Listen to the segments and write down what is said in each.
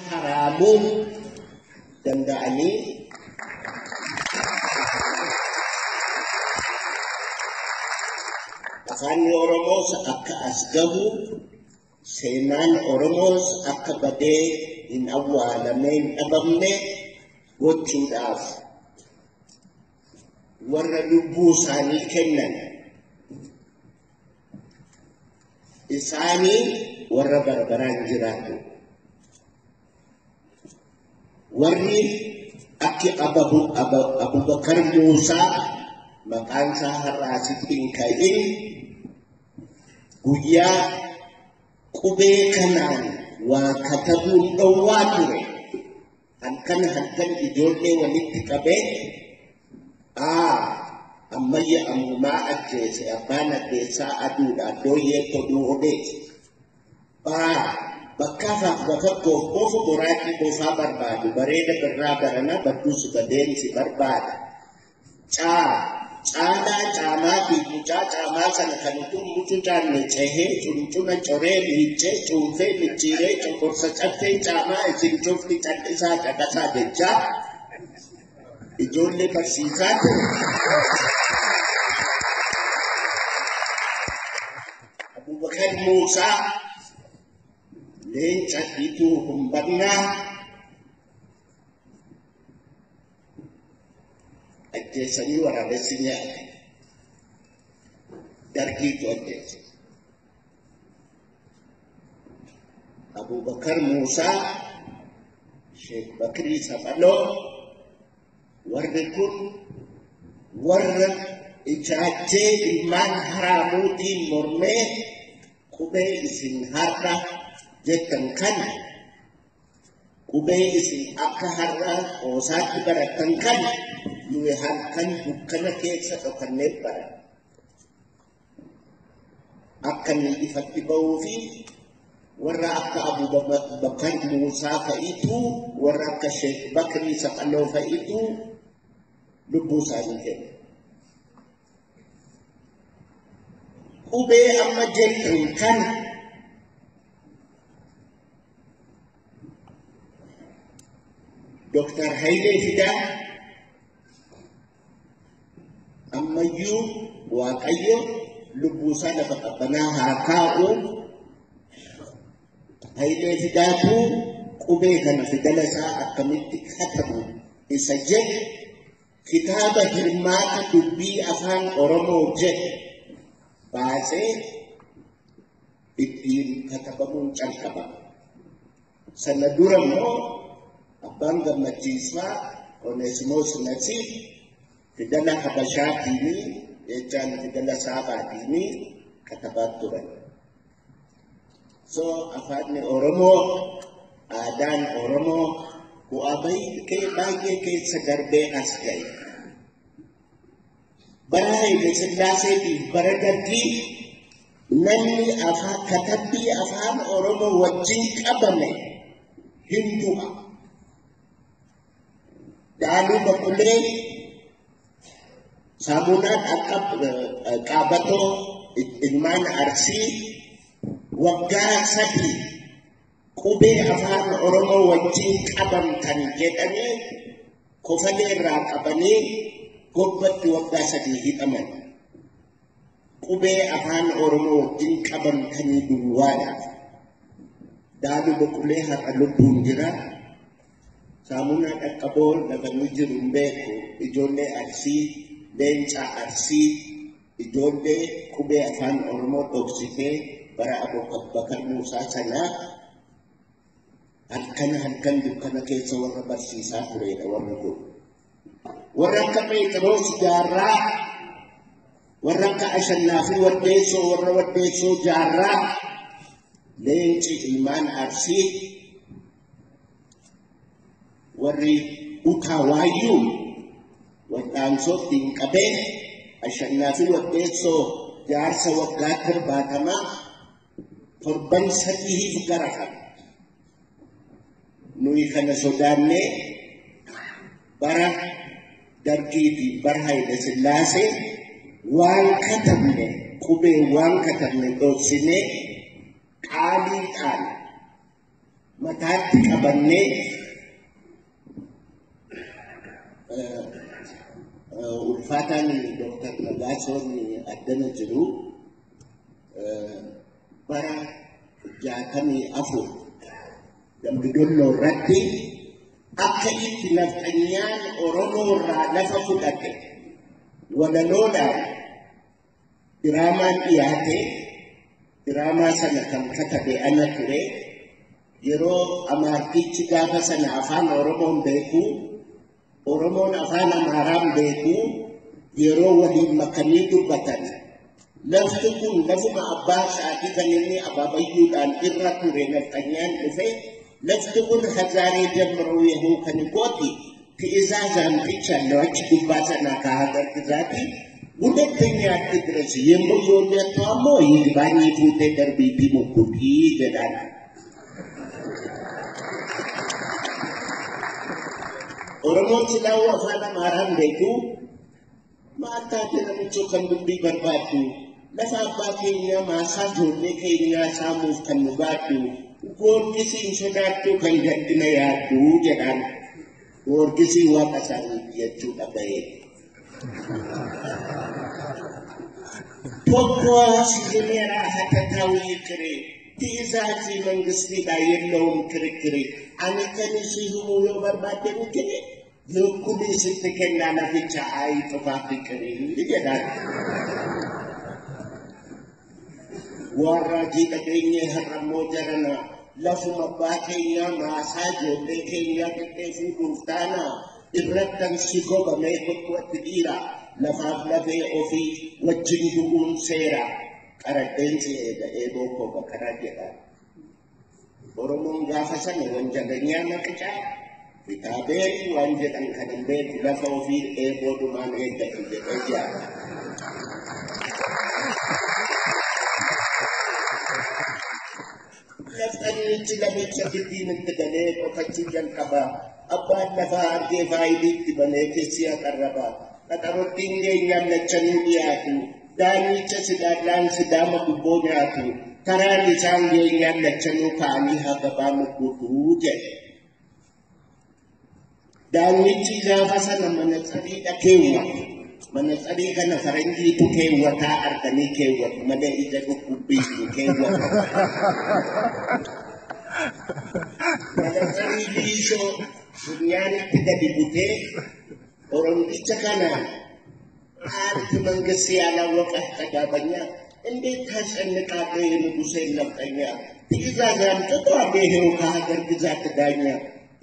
Haraamuu danda'anii afaanni Oromoos akka as gahu, seenaan Oromoos akka badee hin awwaalamne, hin dhabamne gochuudhaaf warra lubbuu isaanii kennan isaanii warra barbaraan jiraatu. Warri akki Abubakar Muusaa, maqaan isaa har'a asitti hin ka'in, guyyaa qubee kanaan waa katabuun dhowwaa ture. Halkan halkan ijoollee walitti qabee, aa ammayya ammumaa ajjeese, abbaan addeessaa aduudha, dooyyee toluu odeesse. Baa bakkaafaaf bafakkoof bofu boraatii bofaa barbaadu, bareeda birraa barana badduus badeensi barbaada. Caa caalaa caamaa fi mucaa caamaa sana kan utuu mucucaanne cehee cuncuna coree miiccee cuunfee micciiree coqorsa caffee caamaa isin cufni callisaa caqasaa jechaa ijoollee barsiisaa ture. Abubakar Muusaa leenca dhiituu humbannaa ajjeesanii waraabessi nyaate. Dargiitu ajjeese. Abubakar Muusaa, Sheek Bakrii Saphaloo, warri kun warra ijaajjee ilmaan haraamuutiin mormee qubee isin har'a jettan kana, qubee isin akka har'a qoosaatti barattan kana, nuyi halkan dukkana keessa dhokannee baranne. Akka inni ifatti ba'uu fi warra akka Abubakar Muusaa fa'itu, warra akka Sheek Bakrii Saphaloo fa'itu lubbuu isaanii kenna. Qubee amma jettan kana Dr. Hayilee Fidaa ammayyuu Waaqayyo lubbuu isaa lafa qabbanaa haa kaa'u. Hayilee Fidaatu qubee kana fidala isaa akkamitti katabu isa jedhu kitaaba hirmaata dubbii afaan Oromoo jedhu baasee ittiin katabamuun calqaba. Sana dura immoo abbaan gammachiisaa Oneesimoos Nasiib fidala Habashaatiinii, jechaan fidala Saabaatiinii katabaa turan. So afaanni Oromoo, aadaan Oromoo bu'aa baay'ee keessa darbee as ga'e. Bara Haile Sillaaseetiif bara Dargii namni afaan katabbii afaan Oromoo wajjin qabame hin du'a. Daaluu Baqulee, saamunaan akka qaabatoo ilmaan Arsii waggaa 3 qubee afaan Oromoo wajjin qabamtan jedhanii kofalee irraa qabanii gobbatti waggaa 3 hidhaman. Qubee afaan Oromoo wajjin qabamtanii duwwaadhaaf. Daaluu Baqulee har'a lubbuun jira. Saamunaa dhaqqaboo lafa inni jiru hin beeku. Ijoollee Arsii, leencaa Arsii, ijoollee qubee afaan Oromoo dhoksitee bara Abubakar Muusaa sanaa halkan halkan dukkana keessa warra barsiisaa turedha warri kun. Warra akka Phexros Jaarraa, warra akka Ashannaa fi Waddeessoo, warra Waddeessoo Jaarraa, leenci ilmaan Arsii, warri Utaa Waayyuu wal'aansootti hin qabee Ashannaa fi Waddeessoo jaarsa waggaa 70 torban 3f gara qaba. Nuyi kana sodaannee bara Dargii fi bara Haile Sillaasee waan katabne, qubee waan katabne dhoksinee qaaliidhaan Mataatti qabannee ulfaataan Dooktar Nagaasoon addana jiru bara 64 Dambidolloo irratti akka itti nafxanyaan Oromoo irraa lafa fudhate walaloodhaan diraamaan dhiyaate. Diraamaa sana kan katabe ana ture. Yeroo Amaartichi gaafa sana afaan Oromoon beeku, Oromoon afaan Amaaraan beeku, yeroo waliin makanii dubbatan lafti kun lafuma abbaa isaatii kan inni abaabayyuudhaan irra ture nafxanyaan dhufe lafti kun hazaaree ጀምሮ yehuu kan gooti ትእዛዝ አምጥቻለሁ achi gubbaa sana ከሀገር ግዛቲ ሁለተኛ አትድረስ የምዮለቷሞ ይግባኝ fuutee darbiitii mukkutii jedhaan. Oromoon silaa'uu afaan Amaaraan beeku maal taate namichoo kan dubbii barbaaddu lafa abbaa keenyaa maasaa ijoollee keenyaa saamuuf kan nu baaddu goorgisiin sodaattu kan gaddina yaaddu jedhaan. Goorgisiin waaqa isaanii jechuudha bahee. Tokko ሲጀመራ ሀተታዊ ቅሬ ትእዛዝ መንግስቲidha የለውም ክርክሬ ani kan isii himuu yoo barbaadde miti lukkubii sitti kennaa laficha ayi xufaa fiqirii jedhaan. Warra jiidha keenyee har'ammoo jarana lafuma abbaa keenyaa maasaa ijoollee keenyaa qixxee fuudhuuf taana irrattan si gobamee kottuatti dhiira lafaaf lafee ofii wajjin du'uun seera qaraddeen si eega eeboo koo baqaraa jedha. Oromoon gaafa sana wanjalanyaa maqicaa kitaabee waan jedhan kan hin beeku lafa ofii eeboodhumaan eeggatu jedhee jaala. Lafxannichi laficha giddiin itti galee qotachuu jalqaba. Abbaan lafaa argee faayiliitti banee keessi haqarraba. Qaxarottiin geenyaan lachanuu dhiyaatu. Daanyicha sidaallaan sidaama gubboo nyaatu. Karaan isaan geenyaan lachanuu ka'anii hagabaa mugguutuu jedhe. Daanyichi gaafa sana manatsariidha keewwate. Manatsarii kana faranjiitu keewwataa arganii keewwatu malee ija dhukkubbii hin keewwatu. Manatsarii liishoo funyaanitti gadi butee Oromticha kanaan አንድ መንግስት ያላወቀ ጠጋበኛ እንዴት ታስጨንቃለህ የንጉሴን ነፍጠኛ? ትእዛዝ አምጥቷል ይሄው ከሀገር ግዛት ዳኛ።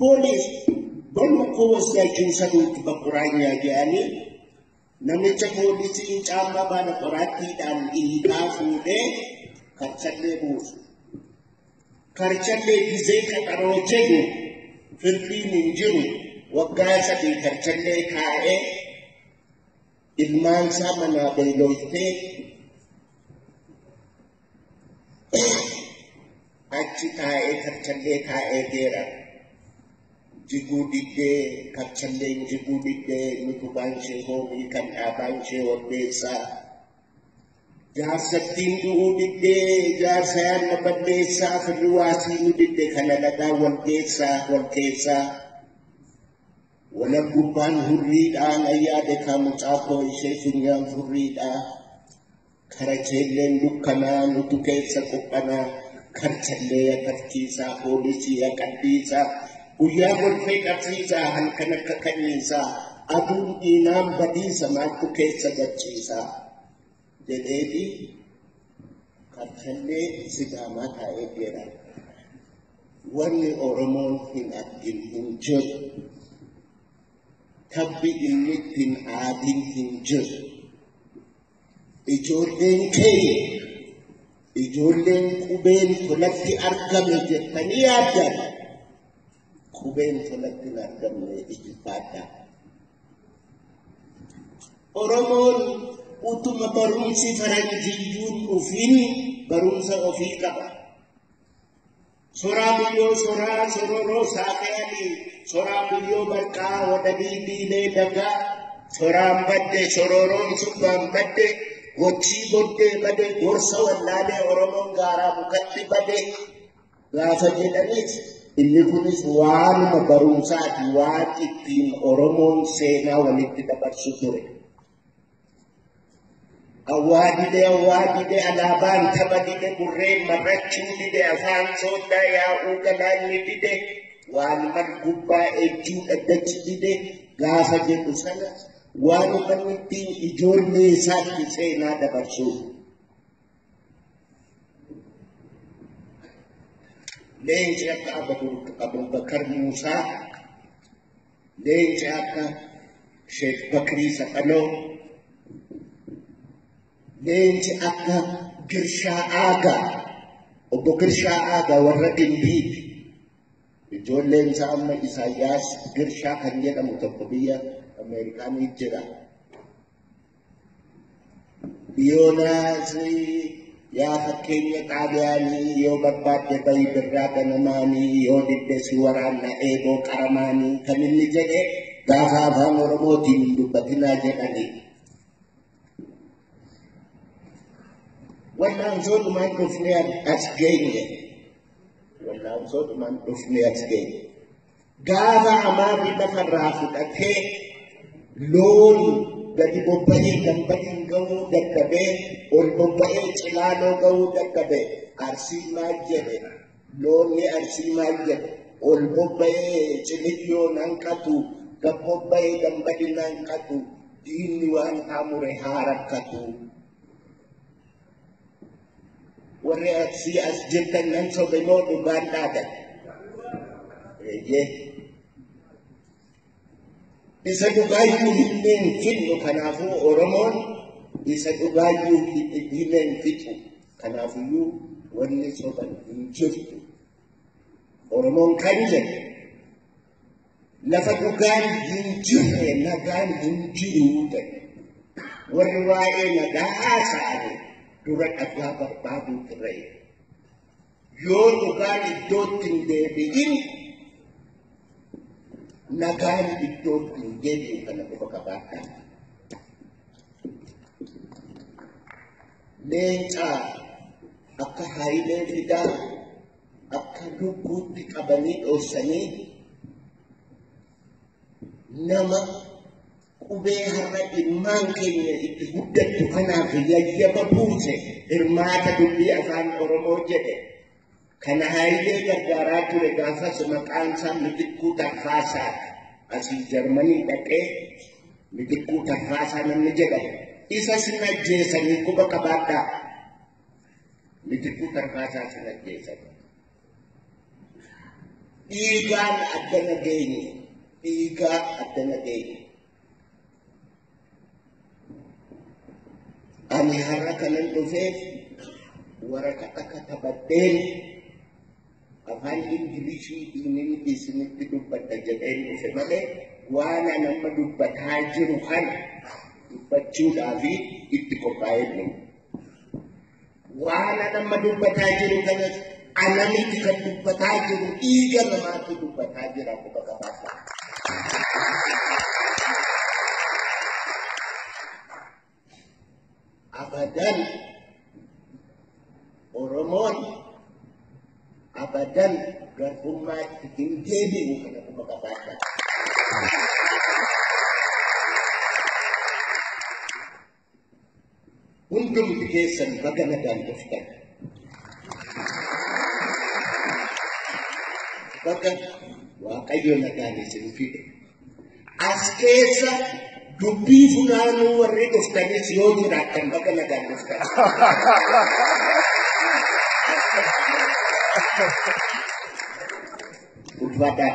ፖሊስ በሉ እኮ ወስዳችሁ ውሰዱት በቁራኛ jedhanii namicha poolisiin caammaa baala qoraattiidhaan dhiigaa fuudhee karchallee buusu. Karchallee gizee qaxaroo jedhu firdiin hin jiru waggaa 3 karchallee kaa'ee ilmaan isaa manaa beeloftee achi taa'ee karchallee taa'ee geera. Jiguu diddee karchalleen jiguu diddee utubaan ishee hoomii kan dhaabaan ishee hodheessaa. Jaarsattiin du'uu diddee jaarsa yaadna balleessaa firri waasii nu didde kana lagaa wal geessaa wal keessaa. Wala gubbaan hurriidhaan ayyaade kaa mucaa koo ishee funyaan furriidhaa. Karacheelleen dukkanaa nutu keessa quphanaa karchallee agarsiisaa poolisii aqadhiisaa. Guyyaa golfee qabsiisaa halkan akka kanniisaa aduun diinaan badiisa maaltu keessa gachiisaa jedheeti karchallee sidaamaa taa'ee jira. Wanni Oromoon hin argin hin jiru. Tabbi inni ittiin aadin hin jiru. Ijoolleen keenya ijoolleen qubeen tolatti argame jettanii yaaddan. Qubeen tolatti hin argamne ijibbaadha. Oromoon utuma barumsi faranjiyyuun dhufin barumsa ofii qaba. Soraa biyyoo soraa sororoo saaqayanii soraa biyyoo barqaa wadadii diilee dagaa soraan badde sororoon subbaan badde gochii boddee bade gorsa wallaalee Oromoon gaaraa mukatti bade gaafa jedhaniis Inni kunis waanuma barumsaati, waan ittiin Oromoon seenaa walitti dabarsu ture. Awwaa dide, awwaa dide, alaabaan tapha dide, burreen marrachuu dide, afaan sooddaa yaa'uu galaanni dide, waan mal gubbaa ejjuu dhaddachi dide gaafa jedhu sana waanuma inni ittiin ijoollee isaatti seenaa dabarsu. Leenci akka Abubakar Muusaa, leenci akka Sheekh Bakrii Saqaloo, leenci akka Girshaa Aagaa, obbo Girshaa Aagaa warra Gimbiiti. Ijoolleen isaa amma Isaayyaas Girshaa kan jedhamu tokko biyya Ameerikaanii jira. Yoonaas yaa fakkeenya Xaaliyaanii, yoo barbaadde bayi birraa ganamaanii, yoo didde si waraanna eeboo qaramaanii kan inni jedhe gaafa afaan Oromootiin hin dubbatinaa jedhanii. Wallaansoodhumaan dhufnee as geenye. Wallaansoodhumaan dhufnee as geenye. Gaafa Amaarri lafarraa fudhatee loon gadi bobba'ee Gambariin gahuu dadhabee, ol bobba'ee Cilaaloo gahuu dadhabee, Arsii maal jedhe, loonni Arsii maal jedhe, ol bobba'ee Ciliyyoo nan qatu, gad bobba'ee Gambari nan qatu, diinni waan haamure haa rakkatu. Warri Arsii as jirtan nan sobe moo dhugaan dhaadan? Eeyyee. Isa dhugaayyuu himnee hin fixnu, kanaafuu Oromoon isa dhugaayyuu himee hin fixu. Kanaafiyyuu wanni soban hin jirtu. Oromoon kan jedhe lafa dhugaan hin jirre nagaan hin jiru jedhe. Warri waa'ee nagaa haasa'an dura dhagaa barbaaduu ture. Yoo dhugaan iddootti hin deebi'in nagaan iddootti hin deebi'u, kana quba qabaadhaa. Leencaa akka Haayilee Fidaa akka lubbuutti qabanii dhoofsanii nama qubee har'a ilmaan keenya itti guddattu kanaaf yayyaba buuse, hirmaata dubbii afaan Oromoo jedhe. Kana Haayilee gargaaraa ture gaafas maqaan isaa Mitikkuu Tarfaasaa, asii Jarmanii dhaqee Mitikkuu Tarfaasaa namni jedhamu. Isa sin ajjeesanii, quba qabaadhaa. Mitikkuu Tarfaasaa sin ajjeesan. Dhiigaan addana geenye. Dhiigaa addana geenye. Ani har'a kanan dhufeef waraqaa katabadheen afaan Ingiliishiitiin isinitti dubbadha jedheen dhufe malee waan ani amma dubbataa jiru kana dubbachuudhaaf itti qophaa'ee jiru. Waan ani amma dubbataa jiru kanas ana miti kan dubbataa jiru, dhiiga namaatu dubbataa jira, quba qabaadhaa. Abadan Oromoon abadan garbummaatti hin deebi'u, kana quba qabaadhaa. Hundumti keessan baga nagaan dhuftan. Baga Waaqayyo nagaan isin fide. As keessa dubbii funaanuu warri dhuftanis yoo jiraattan baga nagaan dhuftan. Ulfaadhaa.